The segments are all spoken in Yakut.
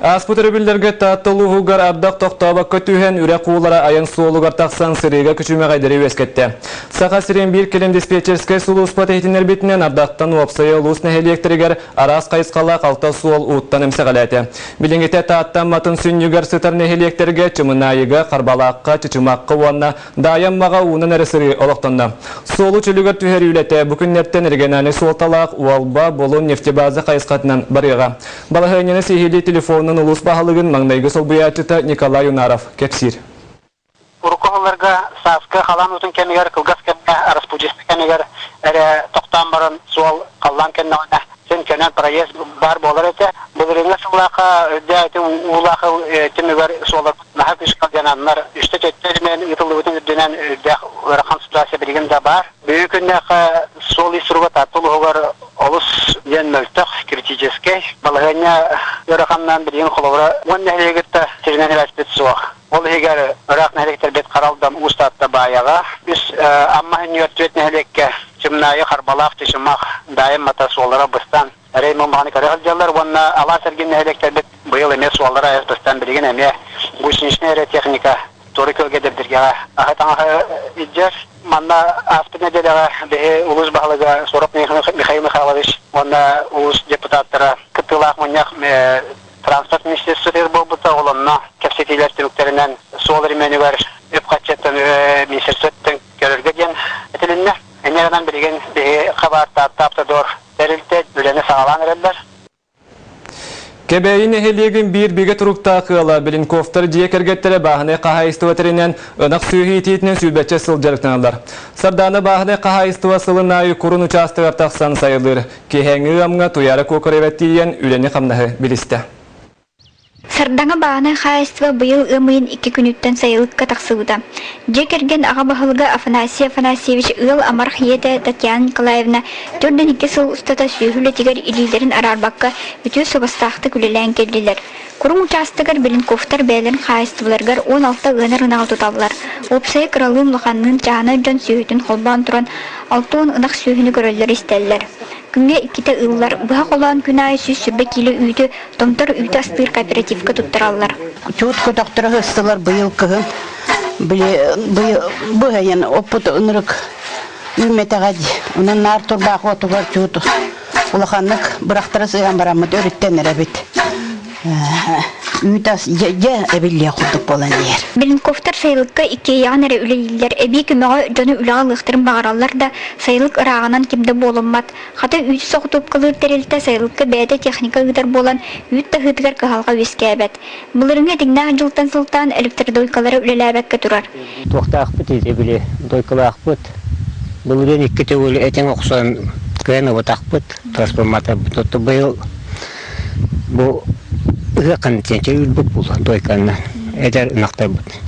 Ааспыт өрөбүллэргэ Таатта улууһугар ардах тохтообокко түһэн, үрэх уулара айан суолугар тахсан сырыыга күчүмэҕэйдэри үөскэттэ. Саха сирин биир кэлим диспетчерскэй сулууспата иһитиннэрбитинэн, ардахтан уопсайа улуус нэһилиэктэригэр араас хайысхалаах алта суол ууттан эмсэҕэлээтэ. Билиҥҥитэ Таатта Амматын сүнньүгэр сытар нэһилиэктэргэ Чымынаайыга, Харбалаахха, Чычымахха уонна Даайа Аммаҕа уунан эрэ сырыы олохтонно. Суолу чөлүгэр түһэрии үлэтэ бу күннэртэн региональнай суолталаах Уолба, Булун нефтебаза хайысхатынан барыаҕа. Балаһыанньаны сиһилии телефонунан улуус баһылыгын маҥнайгы солбуйааччыта Николай Унаров кэпсиир. Урукку сылларга сааскы халаан уутун кэмигэр кылгас кэмҥэ распутиста кэмигэр эрэ тохтоон баран суол халлаан кэннэҕинэ син көнөн проезд баар буолар этэ. Былырыыҥҥы сыллаахха үрдээх ити уулаах түмүгэр суолларбыт наһаа күүскэ алдьананнар үстэ-төртө өрөмүөн ыытыллыбытын үрдүнэн үрдээх ыарахан ситуация билигин да баар. Бүгүҥҥү күннээххэ суол ис туруга Таатта улууһугар олус диэн мөлтөх, критическэй. Балаһыанньа ыараханнаан билигин холобура уон нэһилиэгиттэ сиринэн эбэспит суох. Ол иһигэр ыраах нэһилиэктэрбит Харалдан, Уус Таатта, Баайаҕа, үс Амма Өнньүөр түөрт нэһилиэккэ Чымнаайы, Харбалаах, Чычымах, Даайым Мата суоллара быстан, эрэй мумаҕаны көрө сылдьаллар уонна Алаас эргин нэһилиэктэрбит быйыл эмиэ суоллара айас быстан билигин эмиэ гусеничнай эрэ техника Туора Күөлгэ Дэбдиргэҕэ аһы-таҥаһы илдьэр. Манна ааспыт нэдиэлэҕэ биһи улуус баһылыга Соров Михаил Михайлович уонна улуус депутаттара кыттыылаах мунньах транспорт министерствотыгар буолбута. Ол онно кэпсэтиилэр түмүктэринэн суол өрөмүөнүгэр үп-харчыттан министерствоттан көрөргө диэн этилиннэ. Инньэ гынан билигин биһи хабаар Таатта Автодор тэрилтэ үлэни саҕалаан эрэллэр. Кэбээйи нэһилиэгин биир бигэ туруктаах ыала Беленковтар дьиэ кэргэттэрэ бааһынай хаһаайыстыба тэринэн, ынах сүөһү иитиитинэн сүүрбэччэ сыл дьарыктаналлар. Сардаана бааһынай хаһаайыстыба сылын аайы курун учаастагар тахсан сайылыыр. Киэһээҥҥи ыамҥа Туйаара Кокорева тиийэн үлэни-хамнаһы билистэ. Сардаҥа бааһынай хаһаайыстыба быйыл ыам ыйын икки күнүттэн сайылыкка тахсыбыта. Дьиэ кэргэн аҕа баһылыга Афанасий Афанасьевич ыал амарах ийэтэ Татьяна Николаевна 42 сыл устата сүөһү үлэтигэр илиилэрин араарбакка үтүө суобастаахтык үлэлээн кэллилэр. Куруҥ учаастагар Беленковтар бэйэлэрин хаһаайыстыбаларыгар 16 ыанар ынаҕы туталлар. Уопсайа кыралыын-улаханныын чааһынай дьон сүөһүтүн холбоон туран 60 ынах сүөһүнү көрөллөр-истэллэр. Күҥҥэ иккитэ ыыллар, быһа холоон күн аайы 120 киилэ үүтү Томтор үүтү астыыр кооперативка туттараллар. Чуут көтөхтөрө сыстылар быйыл кыһын. Быһайын оппут ынырык үүммэтэҕэ дии. Онон наар турбаах отугар чуут улаханнык бырахтара сыһан бараммыт өрүттэн эрэбит. Үүт ас дьэ эбиллиэх курдук буолан иһэр. Беленковтар сайылыкка иккиэйэҕин эрэ үлэлииллэр. Эбии көмөҕө дьону үлэҕэ ылыахтарын баҕараллар да, сайылык ырааҕынан ким да буолуммат. Хата үүтү соҕотуопкалыыр тэрилтэ сайылыкка бэйэтэ техника ыытар буолан, үүт таһыытыгар кыһалҕа үөскээбэт. Былырыыҥҥы этиҥнээх дьылтан сылтаан электродойкалара үлэлээбэккэ турар. Туохтаахпыт ити били дойкалаахпыт. Былырыын икки төгүл этиҥ охсон кыайан ылбатахпыт, трансформаторбыт. Оттон быйыл бу ыһыаххын үүрбүт буолла дойканнан эдэр ынахтарбыт.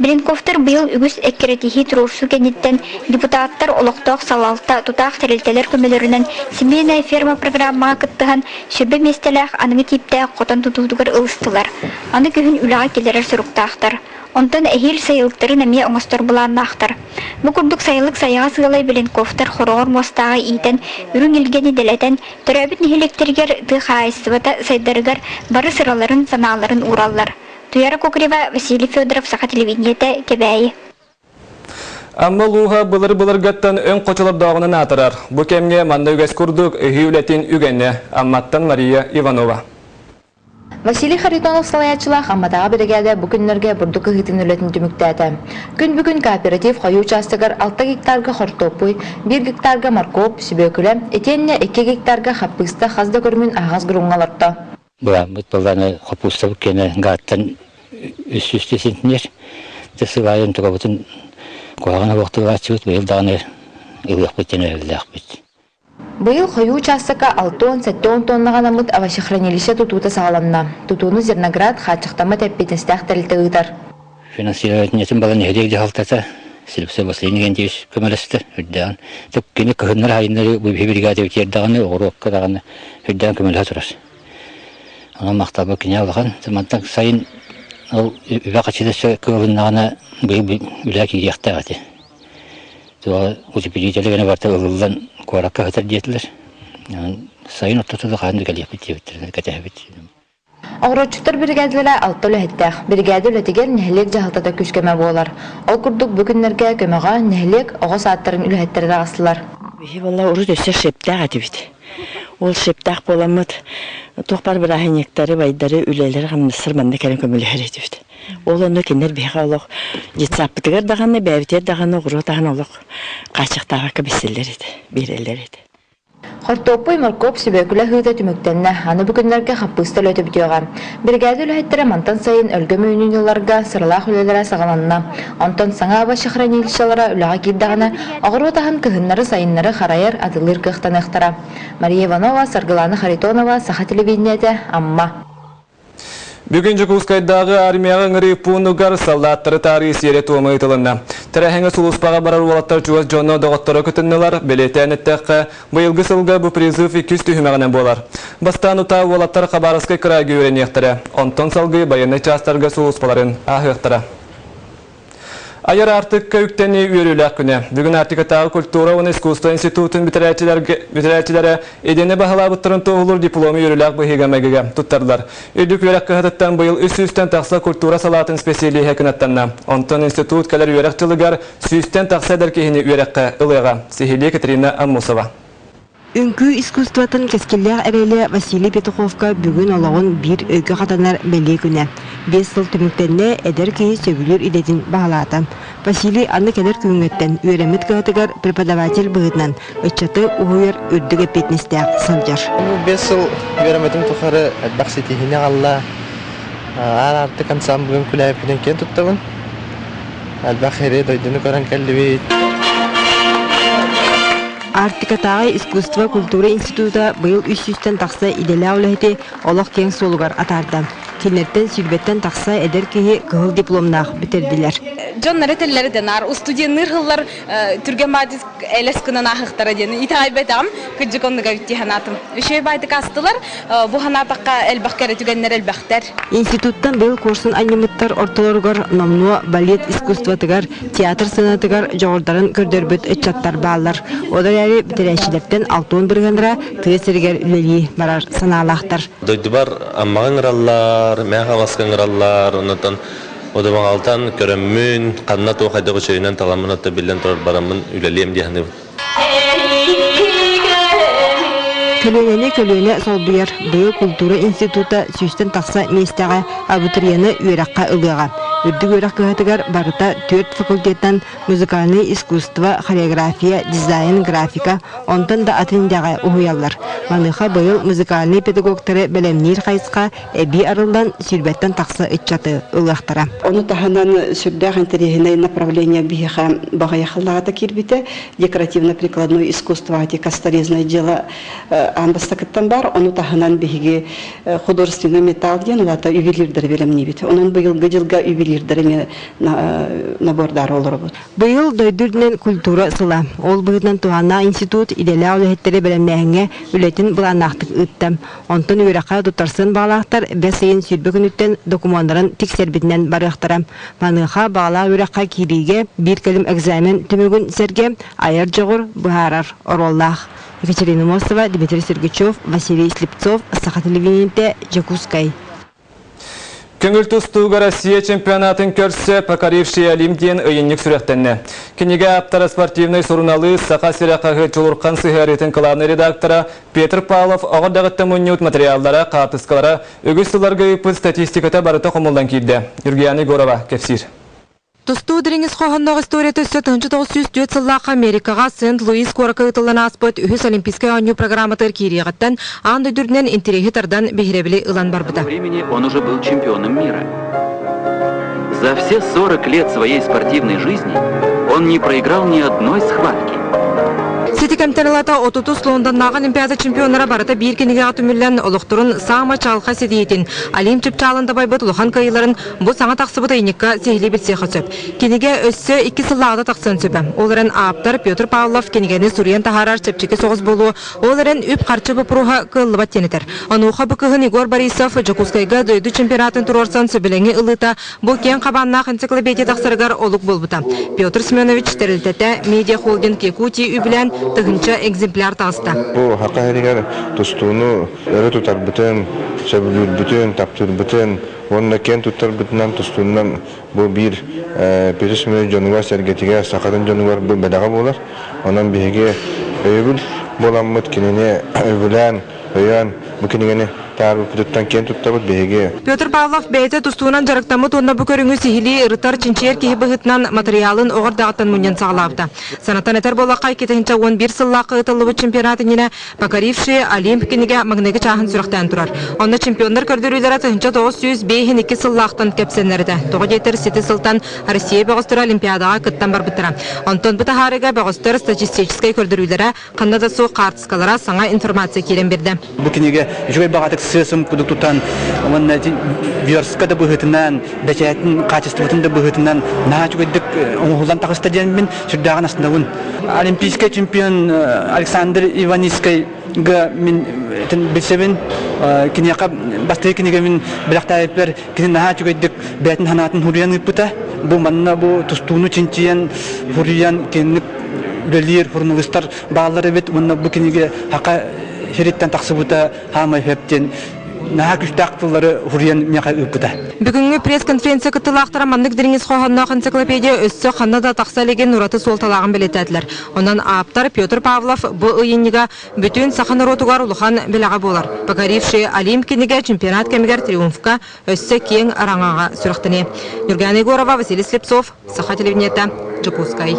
Блинковтар быйыл үгүс эккирэтиһии туруорсуу кэнниттэн депутаттар олохтоох салалта, тутаах тэрилтэлэр көмөлөрүнэн «Семейная ферма» программаҕа кыттыһан 20 миэстэлээх аныгы тииптээх хотон тутуутугар ылыстылар. Аны күһүн үлэҕэ киллэрэр соруктаахтар. Онтон эһиил сайылыктарын эмиэ оҥостор былааннаахтар. Бу курдук сайылык сайаҕас ыалай Блинковтар хороҕор муостааҕы иитэн, үрүҥ илгэни дэлэтэн, төрөөбүт нэһилиэктэригэр тыа хаһаайыстыбата сайдарыгар бары сыраларын, санааларын уураллар. Туяра Кокорева, Василий Федоров, Саха телевидениетэ, Кэбээйи. Амма улууһа былыр-былыргаттан өҥ хочолордооҕунан аатырар. Бу кэмҥэ манна үгэс курдук ыһыы үлэтин үгэнэ. Амматтан Мария Иванова. Василий Харитонов салайааччылаах Амматааҕы биригээдэ бу күннэргэ бурдук ыһыытын үлэтин түмүктээтэ. Күн бүгүн кооператив хойуу учаастагар 6 гектарга хортуоппуй, 1 гектарга моркуоп, сүбүөкүлэ, итиэннэ 2 гектарга хаппыыста хас да көрүҥүн аһаҕас груҥҥа олорто. Былааммыт былааны хопуустабыт киэнэ гааттан үс сүүстүү сентнер. Дьэ сыл аайы онтукабытын куһаҕан оһуохтуулааччыбыт быйыл даҕаны ылыахпыт диэн эрэллээхпит. Быйыл хойуу учаастакка 60-70 тоннаҕа анаммыт овощехранилище тутуута саҕаланна. Тутууну Зерноград хааччахтаммат эппиэтинэстээх тэрилтэ ыытар. Финансированиетын балан нэһилиэк дьаһалтата Селекция Василий Никентьевич көмөлөстө үрдээн. Кини кыһыннар айыннары бу бригада тиэрдэҕинэ оҕуруокка даҕаны үрдээн көмөлөһө турар. Онон махталбыт кини улахан. Мантан сайын ол үбэ хачыта кыалыннаҕына быйыл үлэ киириэхтээх этэ. Туоҕа утеплитель гына барыта ылыллан куоракка сытар диэтилэр. Сайын ортото да хаһан да кэлиэхпит диэбиттэрин кэтэһэбит. Оҕуруотчуттар биригээдэлэрэ алта үлэһиттээх. Биригээдэ үлэтигэр нэһилиэк дьаһалтата күүс-көмө буолар. Ол курдук бу күннэргэ көмөҕө нэһилиэк оҕо саадтарын үлэһиттэрэ таҕыстылар. Биһи буолла урут өссө шептээх этибит. Ол шептээх буоламмыт туох баар бырааһынньыктары, байдары, үлэлэри хамнастар манна кэлэн көмөлөһөр этибит. Ол онно кинилэр биһиэхэ олох детсадпытыгар даҕаны, бэйэбитигэр даҕаны оҕуруот аһын олох хааччахтаабакка билсэллэр этэ, биэрэллэр этэ. Хортуоппуй, моркуоп, сүбүөкүлэ ыһыыта түмүктэннэ. Аны бу күннэргэ хаппыыста үлэтэ бүтүөҕэ. Биригээдэ үлэһиттэрэ мантан сайын өлгөм үүнүүнү ыларга сыралаах үлэлэрэ саҕаланна. Онтон саҥа овощехранилищелара үлэҕэ киирдэҕинэ, оҕуруот аһын кыһыннары-сайыннары харайар, атылыыр кыахтаныахтара. Мария Иванова, Саргылаана Харитонова, Саха телевидениетэ, Амма. Бүгүн Дьокуускайдааҕы армияҕа ыҥырыы пуунугар саллааттары таарыы сиэрэ-туома ыытылынна. Тэрээһиҥҥэ сулууспаҕа барар уолаттар чугас дьоно, доҕотторо кытыннылар. Бэлиэтээн эттэххэ, быйылгы сылга бу призыв иккис түһүмэҕинэн буолар. Бастаан утаа уолаттар Хабаровскай кыраайга үөрэниэхтэрэ, онтон салгыы байыаннай чаастарга сулууспаларын ааһыахтара. Айар аартыкка үктэнии үөрүүлээх күнэ. Бүгүн Арктикатааҕы культура уонна искусство институтун бүтэрээччилэрэ идэни баһылаабыттарын туоһулуур диплому үөрүүлээх быһыыга-майгыга туттардылар. Үрдүк үөрэх кыһатыттан быйыл үс сүүстэн тахса культура салаатын специалиһэ кынаттанна. Онтон институт кэлэр үөрэх дьылыгар сүүстэн тахса эдэр киһини үөрэххэ ылыаҕа. Сиһилии Катерина Аммосова. Үҥкүү искусствотын кэскиллээх эрэлэ Василий Петуховка бүгүн олоҕун биир өйгө хатанар бэлиэ күнэ. Биэс сыл түмүктэннэ, эдэр киһи сөбүлүүр идэтин баһылаата. Василий аны кэлэр күҥҥэттэн үөрэммит кыһатыгар преподаватель быһыытынан ыччаты уһуйар үрдүк эппиэтинэстээх сылдьар. Бу биэс сыл үөрэммитим тухары элбэх ситиһиини аҕалла. Аар аартык ансаамбылын күлээппинэн киэн туттабын. Элбэх сири дойдуну көрөн кэллибит. Арктикатааҕы искусство культура института быйыл үс сүүстэн тахса идэлээх үлэһити олох киэҥ суолугар атаарда. Кинилэртэн сүүрбэттэн тахса эдэр киһи кыһыл дипломнаах бүтэрдилэр. Дьоннор этэллэр да наар устудьуонныыр сыллар түргэн баадьыс элэс гынан ааһыахтара диэн итэҕэйбэтэҕим. Кырдьык оннуга эбит дии санаатым. Үчүгэй баайдык аастылар. Бу санаатахха элбэх кэрэ түгэннэр элбэхтэр. Институттан быйыл курсун анньыммыттар ортолоругар номнуо балет искусствотыгар, театр сыанатыгар дьоҕурдарын көрдөрбүт ыччаттар бааллар. Ол эрээри бүтэрээччилэртэн алтыан бырыһыаннара тыа сиригэр үлэлии барар санаалаахтар. Дойдубар Аммаҕа ыҥыраллар, Мэҥэ Хаҥаласка ыҥыраллар, оннуттан Одумаҕалтан көрөммүн, ханна туох хайдах үчүгэйинэн таламмын отто биллэн турар бараммын үлэлиэм дии саныыбын. Көлүөнэни көлүөнэ солбуйар быйыл култуура института сүүстэн тахса миэстэҕэ абитуриены үөрэххэ ылыаҕа. Үрдүк үөрэх кыһатыгар барыта түөрт факультеттан музыкальнай искусство, хореография, дизайн, графика, онтон да атын идэҕэ уһуйаллар. Маныаха быйыл музыкальнай педагогтары бэлэмниир хайысха эбии арыллан сүүрбэттэн тахса ыччаты ылыахтара. Ону таһынан сүрдээх интэриэһинэй направление биһиэхэ баҕайахаллаҕата киирбитэ. Декоративно-прикладной искусство косторезное дело аан бастакыттан баар. Ону таһынан биһиги художественный металл диэн улаата ювелирдары бэлэмниибит. Онон быйылгы дьылга ювелирдары эмиэ набордаары олоробут. Быйыл дойду үрдүнэн культура сыла. Ол быһыытынан туһааннаах институт идэлээх үлэһиттэри бэлэмнээһиҥҥэ үлэтин былааннаахтык ыытта. Онтон үөрэххэ туттарсыан баҕалаахтар бэс ыйын 20 күнүттэн докумуоннарын тиксэрбитинэн барыахтара. Маныаха баҕалаах үөрэххэ киириигэ биир кэлим экзамен түмүгүн сэргэ айар дьоҕур быһаарар оруоллаах. Екатерина Мостова, Дмитрий Сергучев, Василий Слепцов, Саха телевидениетэ, Дьокуускай. Көҥүл тустууга Россия чемпионатын көрсө «Покоривший Олимп» диэн ыйынньык сүрэхтэннэ. Кинигэ ааптара спортивнай суруналыыс, Саха сирэ хаһыат Дьулурхан сыһыарыытын кылаабынай редактора Петр Павлов оҕо эрдэҕиттэн мунньубут материаллара, хаартыскалара, үгүс сылларга ыыппыт статистиката барыта хомуллан киирдэ. Юргияна Егорова кэпсиир. Тустуу дириҥ ис хоһоонноох историята өссө 1904 сыллаахха Америкаҕа Сент-Луис куоракка ыытыллан ааспыт үһүс Олимпийскай оонньуу программатыгар киириэҕиттэн аан дойду үрдүнэн интэриэһи тардан биһирэбили ылан барбыта. времени он уже был чемпионом мира. За все 40 лет своей спортивной жизни он не проиграл ни одной схватки. Сити кэмтэн ылата отутус Лондоннааҕы Олимпиада чемпионнара барыта биир кинигэҕэ түмүллэн олохторун саамай чаҕылхай ситиһиитин, Олимп чыпчаалын дабайбыт улахан кыайыыларын Бу саҥа тахсыбыт ыйынньыкка сиһилии билсиэххэ сөп. Кинигэ өссө икки сыллааҕыта тахсыан сөбө. Ол эрэн ааптар Петр Павлов кинигэни суруйан таһаарар чэпчэки соҕус буолуо, ол эрэн үп-харчы боппуруоһа кыаллыбат диэн этэр. Онуоха бу кыһын Егор Борисов Дьокуускайга дойду чемпионатын туруорсан сөбүлэҥи ылыыта бу киэҥ хабааннаах энциклопедия тахсарыгар олук буолбута. Петр Семенович тэрилтэтэ Медиа Холдинг Якутии үбүлээн. тыһыынча экземпляр таҕыста. Бу Саха сиригэр тустууну өрө тутарбытын, сөбүлүүрбүтүн, таптыырбытын уонна киэн туттарбытынан тустуунан бу биир Петр Семенович дьонугар-сэргэтигэр, сахатын дьонугар бу бэлэҕэ буолар. Онон биһиги өйөбүл буоламмыт кинини өбүлээн, өйөөн бу кинигэни таһаарбыппытыттан киэн туттабыт биһиги. Петр Павлов бэйэтэ тустуунан дьарыктаммыт уонна бу көрүҥү сиһилии ырытар, чинчийэр киһи быһыытынан матырыйаалын оҕо эрдэҕиттэн мунньан саҕалаабыта. Санатан этэр буоллахха, 2011 сыллаахха ыытыллыбыт чемпионат иннинэ Покорившие Олимп кинигэ маҥнайгы чааһын сүрэхтээн турар. Онно чемпионнар көрдөрүүлэрэ 1952 сыллаахтан кэпсэннэр этэ. Тоҕо диэтэр сити сылтан Россия бөҕөстөрө Олимпиадаҕа кыттан барбыттара. Онтон бу таһаарыыга бөҕөстөр статистическай көрдөрүүлэрэ ханна да суох хаартыскалара саҥа информация киирэн биэрдэ. Бу кинигэ үчүгэй баҕатык сыа-сым кудук тутан уонна верстка да быһыытынан, бэчээтин хаачыстыбатын да быһыытынан наһаа үчүгэйдик оҥоһуллан таҕыста диэн мин сүрдээҕин астынабын. Олимпийскай чемпион Александр Иваницкайга мин билсэбин. Киниэхэ бастакы кинигэбин бэлэхтээбиппэр кини наһаа үчүгэйдик бэйэтин санаатын суруйан ыыппыта. Бу манна бу тустууну чинчийэн, суруйан кинини үлэлиир суруналыыстар бааллар эбит уонна бу кинигэ хака сириттэн тахсыбыта хаамай сөп диэн наһаа күүстээх тыллары суруйан миэхэ ыыппыта. Бүгүҥҥү пресс-конференция кыттыылаахтара маннык дириҥ ис хоһоонноох энциклопедия өссө ханна да тахса илигин ураты суолталааҕын бэлиэтээтилэр. Онон ааптар Петр Павлов бу ыйынньыга бүтүн саха норуотугар улахан бэлэҕэ буолар. Покорившие Олимп кинигэ чемпионат кэмигэр триумфка өссө киэҥ араҥаҕа сүрэхтэниэ. Нюргана Егорова, Василий Слепцов, Саха телевидениета, Дьокуускай.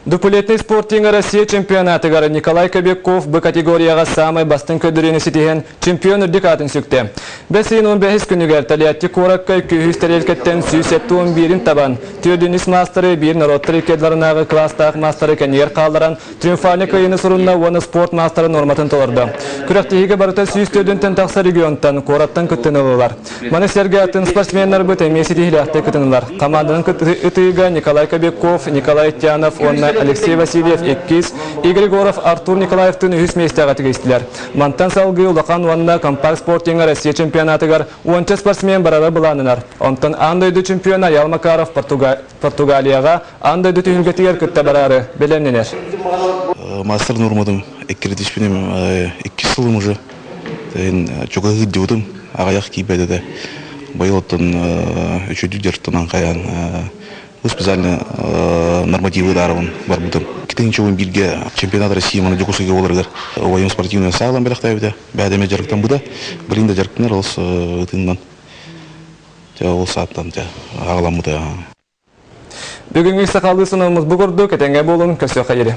Дуплетный спортинга Россия чемпионатыгар Николай Кобяков бу категорияҕа саамай бастыҥ көрдөрүүнү ситиһэн чемпион үрдүк аатын сүктэ. Бэс ыйын 15 күнүгэр Тольятти куоракка 200 тэриэлкэттэн 171-ин табан, төрдүнүс маастары биир норуоттар иккидларынааҕы кылаастаах маастары кэннигэр хаалларан триумфальный кыайыыны сурунна уонна спорт маастарын нуорматын толордо. Күрэхтэһиигэ барыта 104-тэн тахса регионтан, куораттан кыттыыны ыллылар. Маны сэргэ атын спортсменнарбыт эмиэ ситиһиилээхтик кытыннылар. Хамаанданан ытыыга Николай Кобяков, Николай Тянов уонна Алексей Васильев иккис, Игорь Егоров Артур Николаевтыын үһүс миэстэҕэ тигистилэр. Мантан салгыы улахан уонна компакт спортиҥҥа Россия чемпионатыгар уонча спортсмен барара былааннанар. Онтон аан дойду чемпиона Аял Макаров Португалияҕа аан дойду түһүлгэтигэр кытта бараары бэлэмнэнэр. Мастер норматым эккирэтиспиним иккис сылым уже. Чугаһыы дьыбытым аҕыйах киирбэтэ да быйыл оттон үчүгэй дьарыктанан хайаан специально нормативы даарабын барбытым. Китин бииргэ чемпионат России мана Дьокуускайга буоларыгар военно спортивная саалан бэлэхтээбитэ. Бэйэм дьарыктаммыта. Билин да дьарыктанар олус ытыынан ол сааттан аҕаламмыта. Бүгүҥҥү сахалыы сонуммут бу курдук этэҥҥэ буолун, көрсүөххэ диэри.